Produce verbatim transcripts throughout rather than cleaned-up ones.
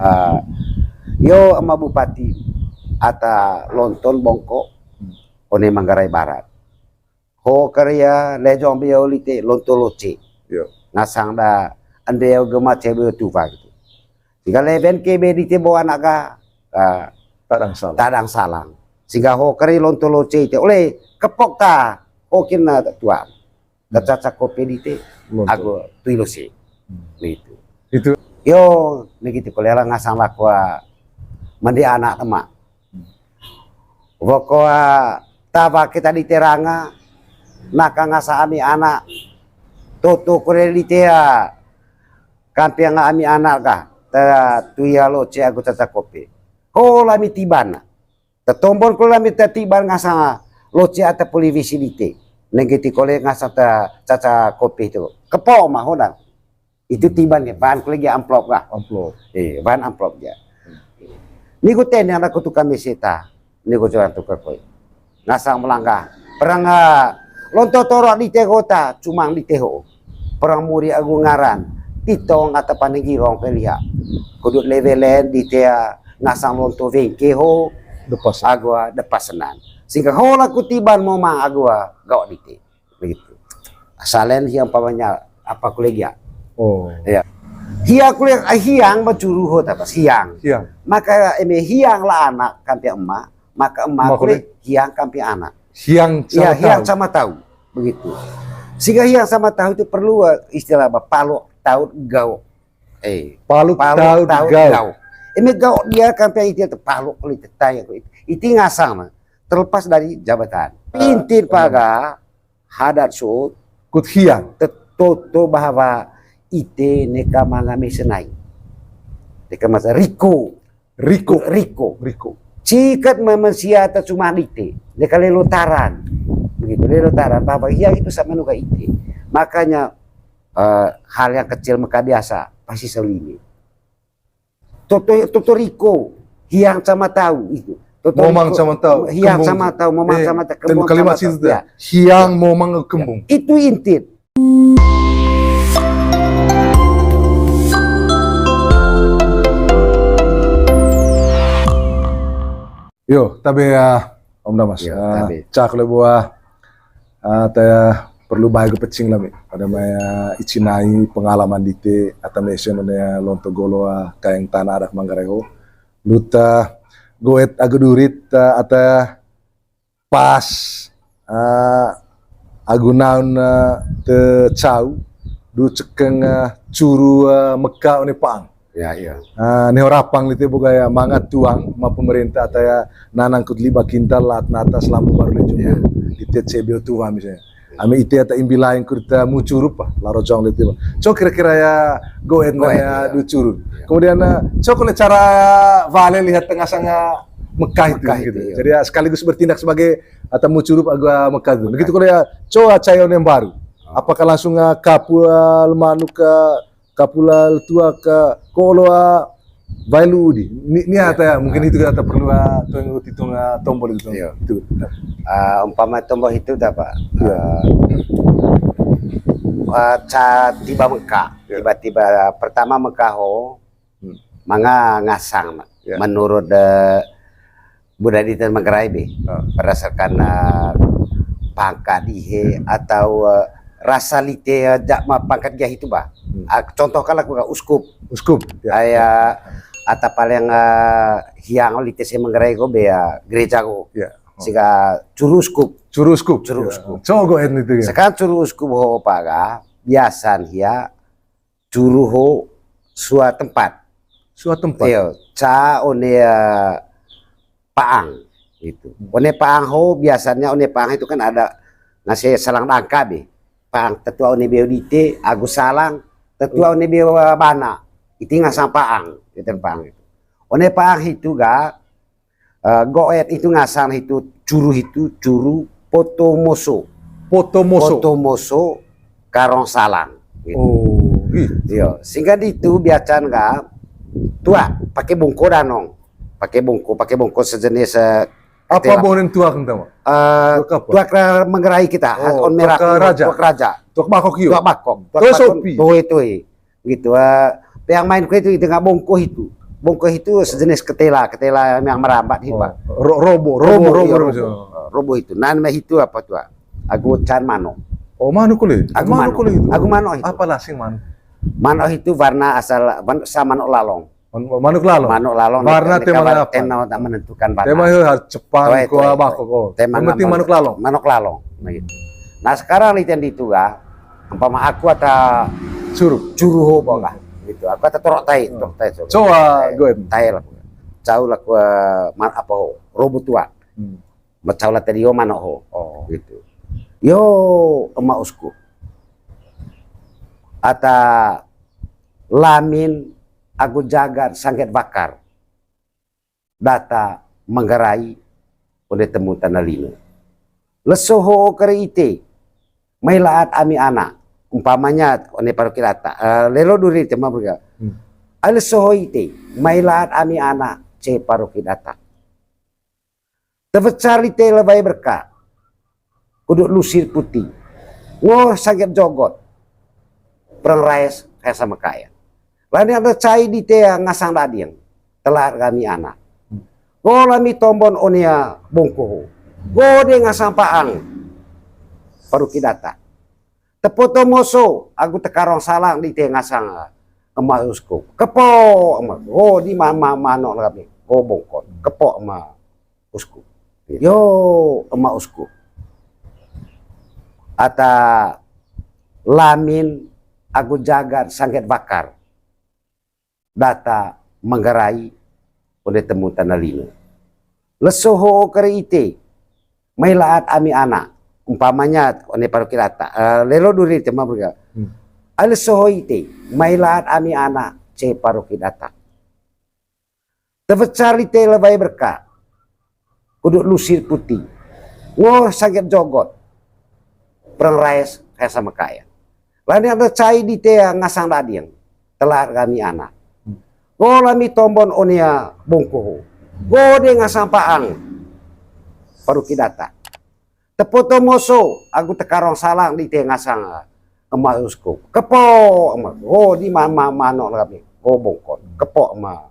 Ah, yo ama bupati ata lonto bongko one Manggarai Barat. Ho kari ya lejong beo lite lonto loce. Yo. Ngasang da ande yo gema cebe tufa gitu. Sehingga leven kebe dite bo anak ga, ah, tadang salang. Tadang salang. Sehingga ho kari lonto loce ite oleh kepok ta ho kina tuan. Kacaca kopi dite, lonto. Agu tui losi. Hmm. Begitu. Itu. Yo, begitu ko lela ngasang lakua mandi anak tema. Hmm. Woko, ah, taba kita diteranga, naka ngasa ami anak, toto kore ditea, kampiang ami anak kah, ta tuia loce agu caca kopi. Ho lami tibana. Tatombon kula mita tiban ngasang loce ata poli visi dite. Nengge ti kole ngasang ta caca kopi tu. Kepo ma hodang. Itu tiban ya, bahan kule gia amplop kah? Amplop. Eh, bahan amplop ya. Niku tene anak kutu kami seta. Niku jalan tu kekoi. Ngasang melangkah. Perang, ah, lonto torok dite kota, cumang dite ho. Perang muri agu ngaran, titong ata panegirong peliha. Kudut levelen ditea ngasang lonto vengke ho, depas. Agu depasenan. Sehingga ho laku tiban momang agu gau dite. Begitu. Salen hiang pamanya apa kulegia. Oh. Ya. Hiang kule, ah, hiang bacuru ho tapas hiang. Hiang. Maka eme hiang la anak kampe emak, maka emak kule hiang kampe anak. Hiang sama tahu. Iya, hiang sama tahu. Begitu. Sehingga hiang sama tahu itu perlu, eh, istilah apa? Paluk taut gauk. Eh, paluk taut gauk. Eme gauk dia kampe iti atau paluk kalau iti tanya aku. Iti ngasang, nah. Terlepas dari jabatan. Intin paga hadat sut kut hiang. Tetoto bahwa ite neka manga mesenai. Neka masa riko. Riko. Riko. Riko. Cikat ma-, manusia ta cuma dite. Neka lelo taran. Begitu, lelo taran. Bahwa hiang itu sama nuka ite. Makanya, eh, hal yang kecil meka biasa, pasti selalu ini. Toto, toto riko, hiang sama tahu itu. Momang sama tahu, hiang sama tahu, momang sama tahu, kembung sama tahu. Kalimat situ. Ya. Hiang, momang, kembung. Itu inti. Yo, tabe ya, Om Damas. Yo, tabe. Cak le buah, ah, ta perlu bae gu pecing lami. Pada maya ici nai pengalaman dite ata mesen one lonto golo, ah, kaeng tanah adat Manggarai ho. Luta goet agu durit, ah, ata pas, ah, agu naun, ah, te cau du cekeng, ah, curu, ah, meka one paang. Ya, iya. Ah, neho rapang lite bo gaya manga tuang ma pemerintah ata ya nanang kut liba kintal lat natas lampu baru lejo. Ya. Ite cebio tuang misalnya. Ami ite ata imbi lain kut ta mu curup pa, laro jong lite bo. Co kira-kira ya goet ya, du curun. Ya. Kemudian, ah, co kole cara vale lihat tengah sanga meka itu gitu. Iya. Jadi ya sekaligus bertindak sebagai ata mu curup agu meka itu. Begitu kole ya co acayo nem baru. Oh. Apakah langsung, ah, kapul manuk, ah, kapulal tua ka kolo, ah, vailu di. Ni, ni ata ya, mungkin itu kata perlu, ah, tong, tong, ah, tombol itu. Iya. Itu. Ah, umpama tombol itu dah, Pak. Iya. Ah, ah, ca tiba meka. Iya. Tiba-tiba pertama meka ho, manga ngasang, Mak. Iya. Menurut, eh, budaya di Manggarai be, berdasarkan, eh, pangkat ihe atau, eh, rasa lite, eh, jak ma pangkat gia itu bah. Ah, contoh kalau aku uskup. Uskup, ya. Aya ata paling, eh, hiang lite se Manggarai go be ya gereja go. Ya. Sehingga curu uskup. Curu uskup. Curu uskup. Cogo en itu ya. Sekarang curu uskup ho paga biasan ya curu ho sua tempat. Sua tempat. Iyo, ca one, eh, paang gitu. One paang ho biasanya one paang itu kan ada ngase salang dangka be. Paang tetua one beo dite, agu salang, tetua one beo, eh, bana. Iti ngasang paang, itu paang itu. One paang itu ga, eh, goet itu ngasang itu curu itu curu poto moso. Poto moso. Poto moso karong salang. Gitu. Oh, gitu. Iya, sehingga di itu biasan ga tua pakai bongko danong. Pakai bongko, pakai bongko sejenis, eh, apa bonen tuak entah, Mak? Eh, tuak apa? Tuak ra-, Manggarai kita, oh, on merah tuak raja. Tuak raja. Tuak bakok iyo. Tuak bakok. Tuak bakok. Sopi. Tuh itu. Gitu, eh, yang main kue itu di tengah bongko itu. Bongko hitu sejenis ketela, ketela yang merambat hitu, Pak. Robo, robo, robo, robo, robo hitu. Nan meh hitu apa tu, ah? Agu can mano. Oh, mano kole. Agu mano kole hitu. Agu mano hitu. Apa lasing mano? Mano hitu warna asal sa mano lalong. Manuk lalong. Manuk lalong. Warna tema apa? Tema tak menentukan warna. Tema harus Jepang, kua bako ko. Yang penting manuk lalong. Manuk lalong. Nah, sekarang liten di itu ga, umpama aku ata suruh, suruh ho boga. Gitu. Aku ata torok tai, torok tai. Coba goen. Tai lah. Cau lah kua, apa ho, robo tua. Macau lah tadi yo manuk ho. Oh. Gitu. Yo, ema usku. Ata lamin agu jagat sangget wakar. Data Manggarai, onde temu tana lino. Leso ho kere ite, mai laat ami anak. Umpamanya, onde paroki data. Eh, lelo duri tema berga. Ai leso ho ite, mai laat ami anak, ce paroki data. Tebecar ite lewai berka. Kudut lusir putih. Ngo sangget jogot. Perang raes kaya sama kaya. Lani ada cai di tea ngasang dadiang. Telah kami anak. Ngo lami tombon onia bongko ho. Ngo de ngasang paang. Paruki data. Tepoto moso, agu tekarong salang di te ngasang ema uskup. Kepo ema, ngo di ma-, ma-, mano lami, ngo bongkon. Kepo ema uskup. Yo, ema uskup. Ata lamin agu jagat sangget wakar. Data Manggarai, onde temu tana lino. Leso ho kere ite, mai laat ami anak. Umpamanya, onde paroki data. Eh, lelo duri tema berga. Ai leso ho ite, mai laat ami anak, ce paroki data. Tebecar ite lewai berka. Kudut lusir putih. Ngo sangget jogot. Perang raes kaya sama kaya. Lani ada cai di tea ngasang dadiang. Telah kami anak. Ngo lami tombon onia bongko ho. Ngo de ngasang paang. Paruki data. Tepoto moso, agu tekarong salang di te ngasang ema uskup. Kepo ema, ngo di ma-, ma-, mano lami, ngo bongkon. Kepo ema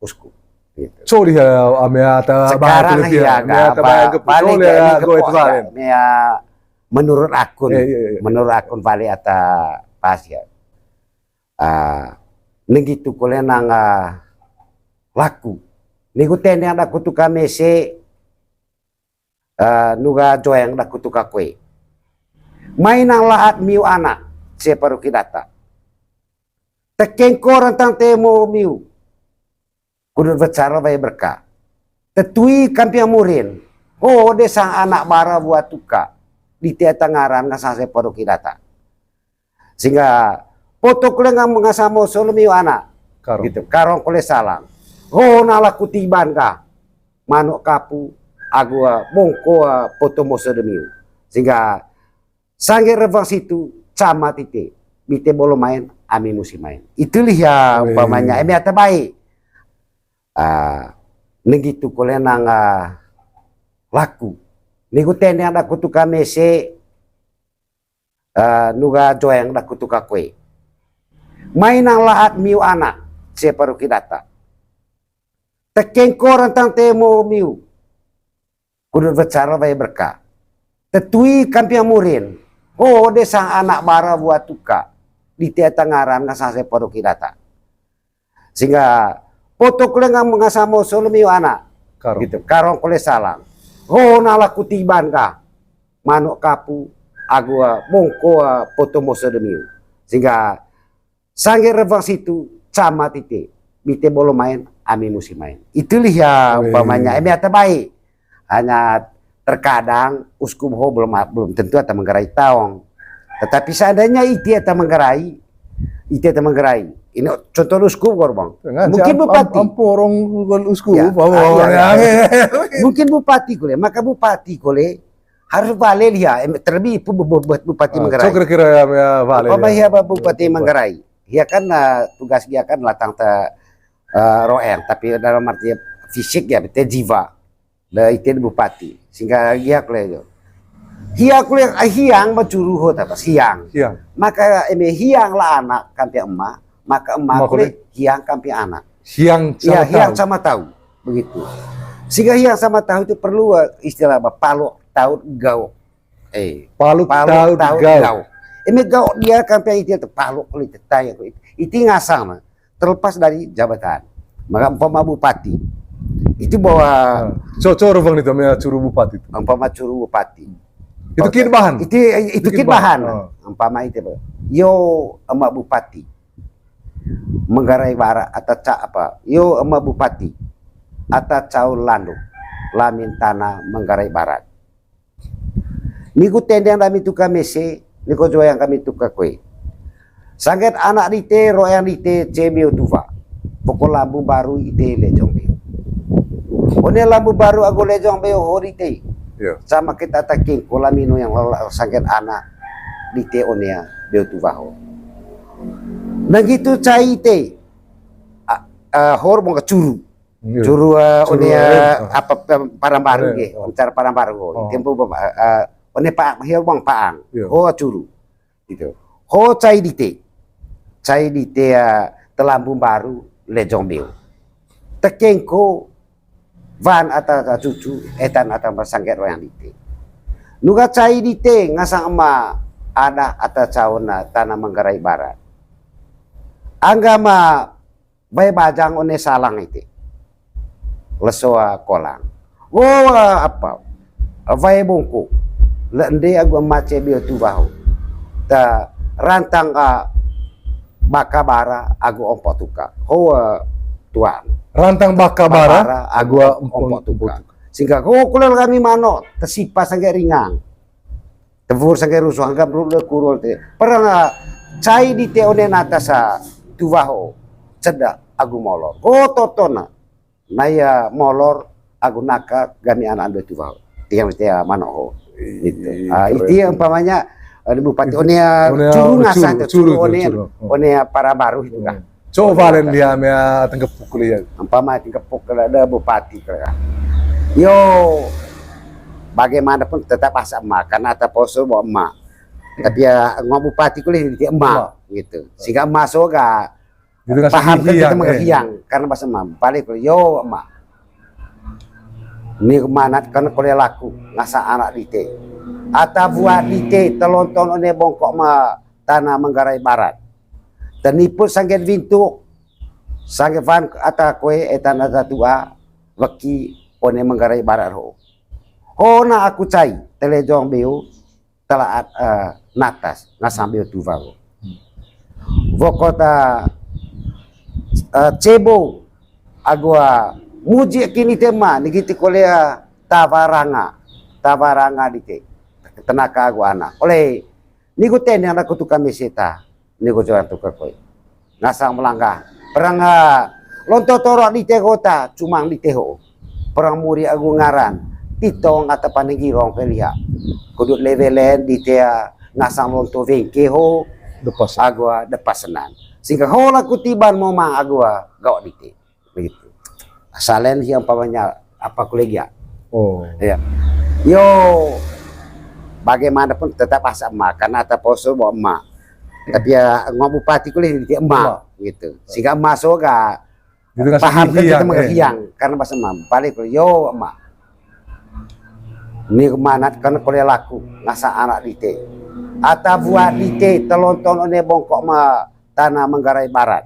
uskup. Gitu. Sorry ya, ame ata sekarang ya, ame ata bayang kepo. Sorry ya, gue itu balen. Mea menurut akun, menurut akun balik ata pas ya. Ah, nenggitu kole nang, ah, laku. Niku tendeng ada kutu kamese, eh, nuga joeng da kutu kakue. Mai nang laat miu anak, ce paruki data. Tekengko rentang temo miu. Kudut becar wai berka. Tetui kampiang murin. Ho desang anak bara buat tuka. Di tea tangaran ngasang se paruki data. Sehingga poto kule ngam ngasang moso lemiu anak. Karong. Gitu. Karong kule salang. Ho nala kutiban ka. Manuk kapu, agu, ah, bongko, ah, poto moso demiu. Sehingga sangge rewang situ, camat ite. Mite bolo main, ami musi main. Itu liha umpamanya, eme ata baik. Ah, nenggitu kole nang, ah, laku. Niku tendeng ada kutu kamese, eh, nuga joeng da kutu kakue. Mai nang laat miu anak, ce paruki data. Tekengko rentang temo miu. Kudut becar wai berka. Tetui kampiang murin. Ho desang anak bara buat tuka. Di tea tangaran ngasang se paruki data. Sehingga poto kule ngam ngasang moso lemiu anak. Karong. Gitu. Karong kule salang. Ho nala kutiban ka. Manuk kapu, agu, ah, bongko, ah, poto moso demiu. Sehingga sangge rewang situ, camat ite. Mite bolo main, ami musi main. Itu liha umpamanya, eme ata baik. Hanya terkadang uskup ho belum, belum tentu ata Manggarai taong. Tetapi seandainya ite ata Manggarai, ite ata Manggarai. Ini contoh uskup, Gorbang. Mungkin bupati. Amporong uskup. Mungkin bupati kole, maka bupati kole harus bale liha, em, terlebih pu-, bu-, bu-, bu-, bupati Manggarai. So kira-kira ya, ya, bale. Apa ya, bupati Manggarai? Ya kan, eh, tugas dia kan latang te, eh, roeng, tapi dalam arti fisik ya, bete jiwa. Da ite bupati, sehingga hia kule jo. Hia kule, ah, hiang bacuru ho ta pas hiang. Hiang. Maka eme hiang la anak kampi ema, maka ema kule hiang kampi anak. Hiang sama tahu. Hiang sama tahu, begitu. Sehingga hiang sama tahu itu perlu, eh, istilah apa? Palok taut gaok. Eh, palok taut gaok. Eme gaok dia kampe iti atau palok kalau iti tai aku iti ngasang mah. Terlepas dari jabatan. Maka umpama bupati. Itu bahwa co co rubang itu namanya curu bupati itu. Umpama curu bupati. Itu kin bahan. Itu itu kin bahan. Umpama itu. Yo ama bupati. Manggarai Barat ata ca apa? Yo ama bupati. Ata cau lando. Lamin tanah Manggarai Barat. Niku tendeng dami tuka mese, niku joyang kami tuka kue. Sangget anak dite, royang dite, cebeo tuva. Pokok lambu baru ite lejong beo. One lambu baru ago lejong beo ho dite. Sama kita taking kolamino yang lala sangget anak dite one ya beo tuva ho. Nah gitu cai ite. Hor bong curu. Curu, eh, one, eh, apa, eh, Parambaru ge, cara Parambaru ho. Tempo ba, eh, one pa hia bang paang. Ho curu. Gitu. Ho cai dite. Cai dite, eh, telambu baru lejong beo. Tekengko van ata cucu etan ata masangget wayang dite. Nuga cai dite ngasang ema ada ata cauna tanah Manggarai Barat. Angga ma Bae bajang one salang ite. Leso kolang. Wo apa? Wae bongko. Lende agu mace bio tuvaho. Ta rantang ka baka bara agu ompo tuka. Ho tua. Rantang baka bara agu ompo tuka. Singka ho kulal kami mano tesipa sangge ringang. Tevur sangge rusuh anggap rule kurul te. Perang cai dite one nata sa tuvaho. Ceda agu molor. Ho totona. Naya molor agu naka gami anak ando tuvaho. Tiang tia mano ho. Gitu. Iti umpamanya bupati one curu ngasa curu one one para baru itu kah. Coba len dia mea tengkepuk kuliah. Umpama tengkepuk kala ada bupati kala. Yo bagaimanapun tetap asa emak karena ata poso bo emak. Tapi ya ngomong bupati kuliah di emak gitu. Sehingga emak soga paham kan kita menghiang karena bahasa emak balik kuliah yo emak. Ni manat kan kuliah laku ngasa anak dite. Ata buat dite telonton one bongkok ma tanah Manggarai Barat. Tenipu sangget wintu, sangget fan ata kue etan ata tua, weki one Manggarai Barat ho. Hona aku cai, telejong beo, telaat natas, ngasang beo tuvaho. Wokota cebo, agua muji kini tema, nigiti kolea tavaranga, tavaranga dite, tenaka agu anak. Oleh Niku tene anak kutu kami seta, niku joran tuka koi. Ngasang melangga. Perang lonto toro dite kota, cumang dite ho. Perang muri agu ngaran, titong ata panegirong keliha. Kudut levelen dite ngasang lonto vengke ho, depas agu depasenan. Sehingga hola kutiban moma agu gau dite. Begitu. Salen sih umpamanya apa kolegia. Oh. Ya. Yo bagaimanapun tetap asa emak karena ata poso bo emak. Tapi ya ngomong bupati kuliah di emak gitu. Sehingga emak soga paham kan kita menghiang karena bahasa emak balik yo emak. Ni manat kan kuliah laku ngasa anak dite. Ata buat dite telonton one bongkok ma tanah Manggarai Barat.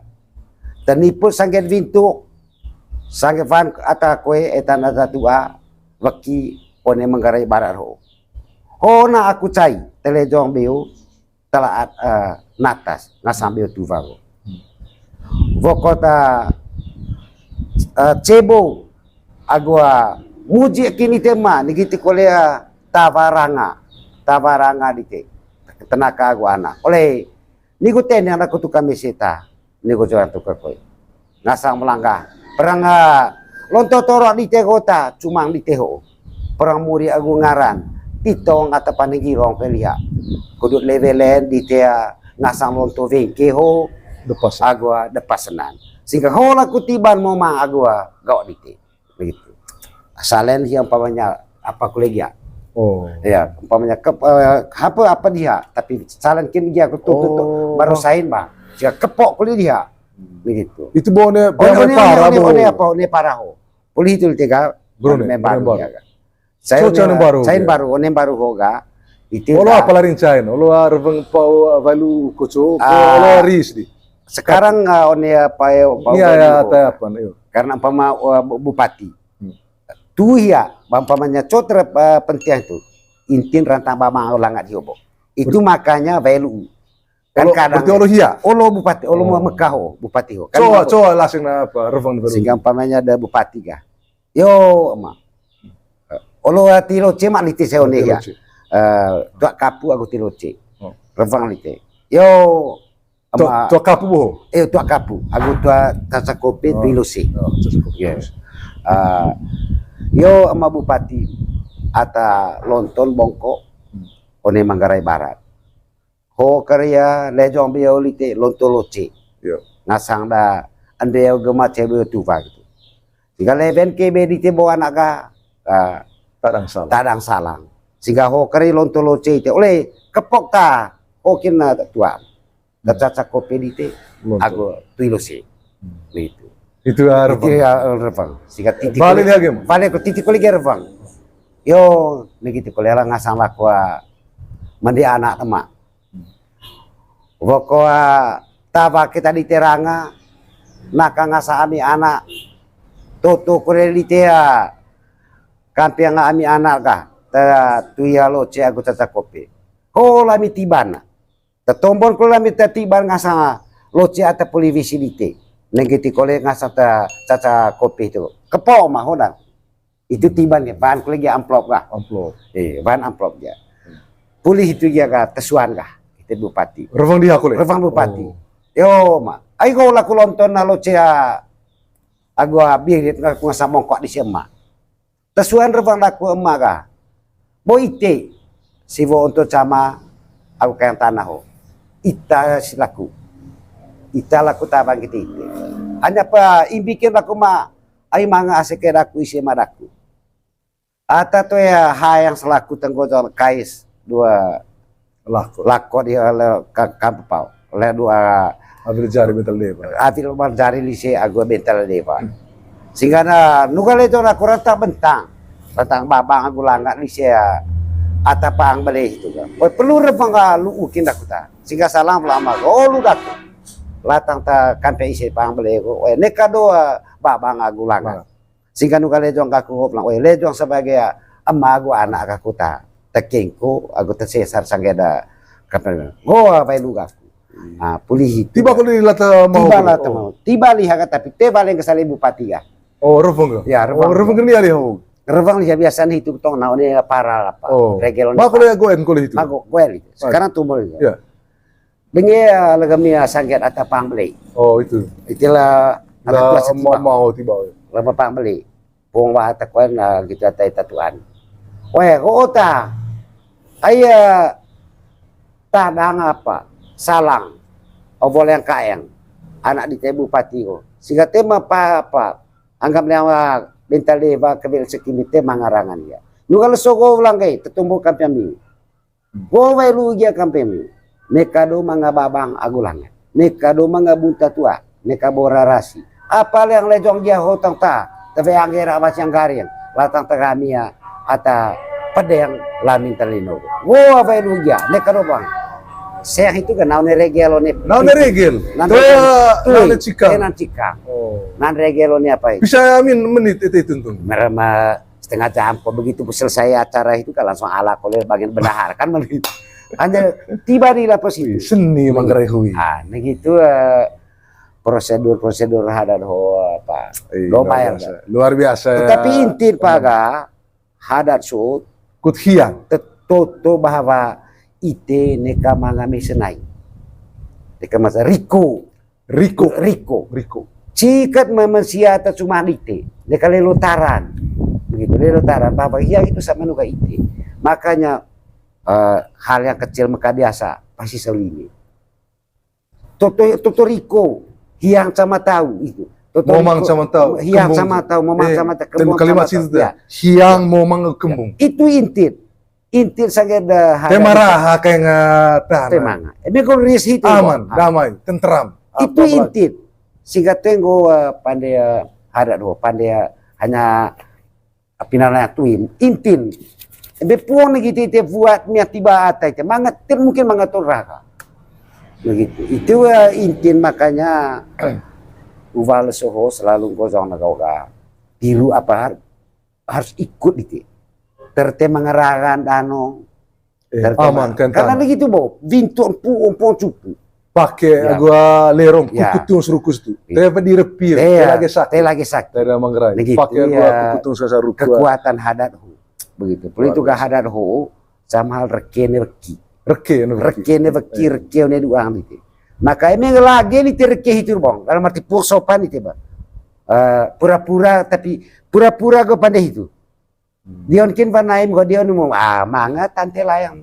Tenipu sangget wintu, sangget fan ata kue etan ata tua, weki one Manggarai Barat ho. Hona aku cai, telejong beo, telaat natas, ngasang beo tuvaho. Wokota cebo, agua muji kini tema, nigiti kolea tavaranga, tavaranga dite, tenaka agu anak. Oleh Niku tene anak kutu kami seta, niku joran tuka koi. Ngasang melangga. Perang lonto toro dite kota, cumang dite ho. Perang muri agu ngaran, titong ata panegirong keliha. Kudut levelen dite ngasang lonto vengke ho, depas agu depasenan. Sehingga hola kutiban moma agu gau dite. Begitu. Salen sih umpamanya apa kolegia. Oh. Ya, umpamanya ke apa apa dia, tapi salen kin dia aku tuh tuh baru sain bang. Dia kepok kuliah dia. Begitu. Itu bo one, one, one, one, one apa, one baru. Poli hitu lite ga, Baru ne, one baru. One baru ya ga. Saya one baru, saya baru, one baru ho ga. Itu olo ga. Apa larin cain? Olo, ah, reveng pau, ah, valu koco, ah, olo ris di. Sekarang, ah, one apa ya, pau valu ho. Iya, ya, apa, iyo. Karena umpama, ah, bu-, bupati. Tu hia, umpamanya coter, eh, penting tu. Intin rantang bamang langat hio bo. Itu makanya valu. Kan olo, kadang berarti olo hia? Olo bupati, olo Mekah ho, bupati ho. Kan coba, coba lasing na apa, reveng di valu. Sehingga umpamanya ada bupati kah? Yo, ama. Olo ti loce ma lite se one hia. Ti loce. Eh, tuak kapu agu ti loce. Oh. Reveng lite. Yo, Tua, ama, tua kapu boho? Eh, tua kapu. Agu tua caca kopi, oh, ti loce. Oh, caca kopi. Iya. Ah, yo, ama bupati ata Lonton Bongko, hmm, one Manggarai Barat. Ho karia lejong beo lite Lonton Loce. Iya. Ngasang da ande au gema cebe tuva gitu. Sehingga leben kebe dite bo anak ga, ah, tadang salang. Tadang salang. Sehingga ho kari Lonton Loce ite oleh kepok ta, ho kina tua. Caca kopi dite, Lonton. Agu ti loce. Hmm. Begitu. Itu ya, itu reveng. Ya, reveng. Sehingga titik balik lagi, Mas. Balik ke titik lagi reveng. Yo, begitu ko lela ngasang lakua mandi anak tema. Woko, ah, taba kita di teranga, naka ngasa ami anak, toto kure di tea, kampiang ami anak kah, te tuia loce agu caca kopi. Ho lami tibana. Tetombon ko lami tetiban ngasa loce ata poli visi dite. Nenggiti kole ngasa te caca kopi tu. Kepo ma hodang. Itu tiban ya, bahan kule gia amplop kah? Amplop. Eh, bahan amplop ya. Pulih itu ya kah, tesuan kah? Kita bupati. Reveng dia kule? Reveng bupati. Oh. Yo, ma. Ai ko laku Lonton na loce a, agu a birit ngaku ngasa mongkok di sema. Tesuan reveng laku ema kah? Bo ite. Siwo untuk cama, aku kayang tanah ho. Ita silaku. Ita laku tabang kita ite. Hanya pa imbikin laku ma, ai manga ase ke daku isi ma daku. Ata to ya ha yang selaku tenggo jalan kais dua lako. Lako di le ka-, kampau. Le dua Afil Jari Bental Deva. Afil Jari lise agu Bental Deva. Hmm. Sehingga na nuga lejo na kurang tak bentang. Tentang babang agu langat lise ya. Ata pang bele itu kan. Oi, perlu reveng ka lu ukin daku ta. Sehingga salam lama ko lu daku. Latang ta kampe ise pang bele ko. Oi, neka doa babang agu langat. Singkan uga lejong kaku hop lang, weh, lejong sebagai ema agu anak kaku ta. Tekengku, agu tesesar sanggeda. Kapan, oh, apa lu kaku. Hmm. Ah, pulih itu. Tiba kali lata mau. Tiba lata mau. Tiba liha ka tapi, te baleng ke sali bupati ya. Oh, reveng ke? Ya, reveng. Oh, reveng ke ni ali ho. Reveng liha biasa ni itu tong na one para apa. Oh. Regel. Mako le goen kali itu. Mako goen itu. Sekarang tuh boleh. Ya. Denge, ah, lagam ni, ah, sangget ata pang beli. Oh, itu. Itilah anak tua setua. Mau, mau tiba. Lama pang beli. Pung wah ata kuen, ah, gitu ata ita tuan. Weh, ko ota. Aya tadang apa? Salang. Obol yang kaeng. Anak di te bupati ko. Sehingga tema pa apa? Anggap liang wa bental deva kebel sekini tema ngarangan ya. Nukal sogo ulang gai, tetumbuh kampiang minggu. Gowai lu gia kampemi. Neka do manga babang agu langat. Neka do manga bunta tua. Neka bora rasi. Apa liang lejong gia hotang ta. Teve anggera wasiang garing. Latang tegamia ata pedeng lamin telino. Gowai lu gia. Neka do bang. Seang itu kan naune regel one. Naune regel. Naune regel. Naune cikang. Naune cikang. Oh. Naune regel one apa itu? Bisa amin menit itu, itu tuh. Merema setengah jam kok begitu selesai acara itu kan langsung ala koler bagian bendahara kan begitu. Hanya tiba di lapis itu. Wih, seni Manggarai hui. Ah, nah gitu, eh, prosedur-prosedur hadat ho apa. Ih, luar biasa. Luar biasa. Tetapi inti paga hadat sut kut hiang. Toto bahwa ite neka mangami senai. Neka masa riku. Riko. Riko. Riko. Cikat manusia atas cuma dite. Dia kali lotaran. Begitu, dia lotaran. Bapak iya itu sama nuka ite. Makanya, eh, hal yang kecil meka biasa, pasti selalu ini. Toto, toto riko, hiang sama tahu itu. Toto momang riko, sama tahu, hiang kembung sama tahu, momang eh, sama tahu, kembung kalimat sama tahu. Ya. Hiang, momang, kembung. Itu inti. Inti sageda hadat. Tema raha kayak nggak tahan. Tema nga. Eme ko ris itu. Aman, damai, tenteram. Itu inti. Singkat tenggo, eh, pande, eh, hadat ho, pande, eh, hanya pinana tuim, intin. Ebe puang ne gitu ite buat mia tiba ata ite, mangatir mungkin mangatur raga. Begitu. Itu, eh, intin makanya uval soho selalu gojong negara. Tiru apa har-, harus ikut ite. Terte mangaragan dano. Eh, aman kan. Karena begitu, bo. Vintu empu, empu cupu. Pake agu lerong, kukutung serukus tu. Te di repi, te lagi sakit. Te lagi sakit. Te ada manggerai. Pake agu kukutung sasa ruku. Kekuatan hadat ho. Begitu. Poli itu ga hadat ho, sama hal reke ne weki. Reke ne weki. Reke ne weki, reke ne duang gitu. Maka eme lagi ni te reke hitu bong. Dalam arti pur sopan itu, Bang. Eh, pura-pura, tapi pura-pura go pandai itu. Dion kin panaim go dion mu, ah, manga tante layang.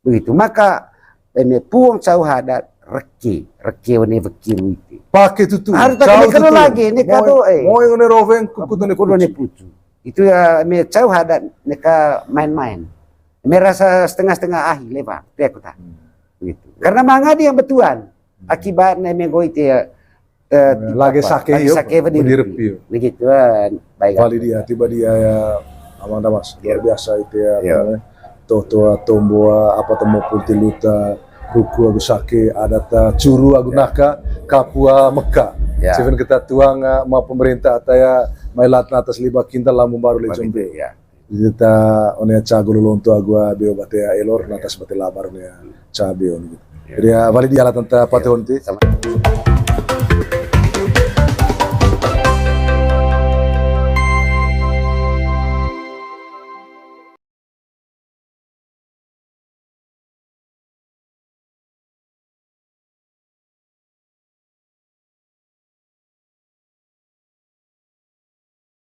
Begitu. Maka, eme puang cau hadat reke, reke wane weki ruite. Pake tutu. Harus tak kena lagi, ne kado, eh. Moe ngone roveng, kukut ne pucu. Itu ya, eme cau hadat, neka main-main. Eme rasa setengah-setengah ahi, lewa, te aku tak. Begitu. Karena manga dia yang betuan. Akibat ne eme go ite ya, eh, lagi sake, lagi sake berdiri. Begitu, eh, baik. Wali dia, tiba dia ya, Amang Damas. Luar biasa itu ya, apa namanya, totoa, tomboa, apa temu pun tiluta, ruku agu sake, adat, eh, curu agu naka, kapua meka. Seven kita tuang, eh, ma pemerintah ataya mailat natas lima kintal lambu baru le jombe. Ita one cago lolonto agu beo bate elor natas bate labar one cabeo gitu. Jadi ya, wali dia alat tanta patehon ti.